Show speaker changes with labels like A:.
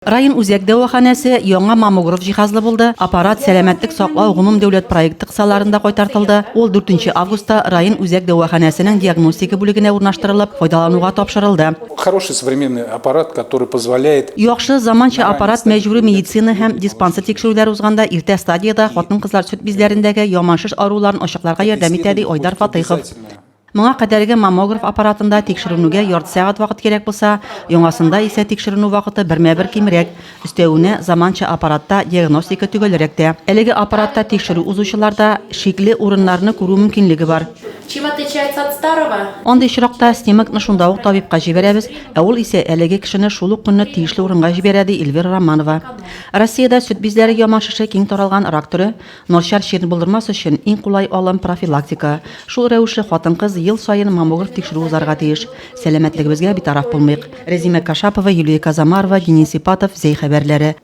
A: Район үзәк дәваханәсе яңа маммограф җиһазлы булды. Аппарат Сәламәтлек саклау гомумдәүләт проекты кысаларында кайтартылды. Ул 4 августта район үзәк дәваханәсенең диагностика бүлегенә урнаштырылып, файдалануга тапшырылды.
B: Хороший современный аппарат, который позволяет.
A: Яхшы, заманча аппарат мәҗбүри медицина һәм диспансер тикшерүләре узганда иртә стадиядә хатын-кызлар сөт бизләрендәге яман шеш авыруларын ачыкларга ярдәм итә, ди Айдар Фатыйхов. Моңа кадәрге маммограф аппаратында тикшеренүгә ярты сәгать вакыт кирәк булса, яңасында исә тикшеренү вакыты бермә-бер кимрәк. Өстәвенә, заманча аппаратта диагностика төгәлрәк тә. Әлеге аппаратта тикшерү узучыларда шикле урыннарны күрү мөмкинлеге бар.
C: Чем отличается от старого?
A: Андый очракта снимокны шунда ук табибка җибәрәбез, ә ул исә әлеге кешене шул ук көнне тиешле урынга җибәрә, ди Эльвира Романова. Россиядә сөт бизләре яман шеше киң таралган рак төре. Начар чирне булдырмас өчен иң кулай алым, профилактика. Шул рәвешле хатын-кыз ел саен маммограф тикшерү узарга тиеш. Сәламәтлегебезгә битараф булмыйк. Рәзимә Кашапова, Юлия Казамарова, Денис Ипатов, Зәй хәбәрләре.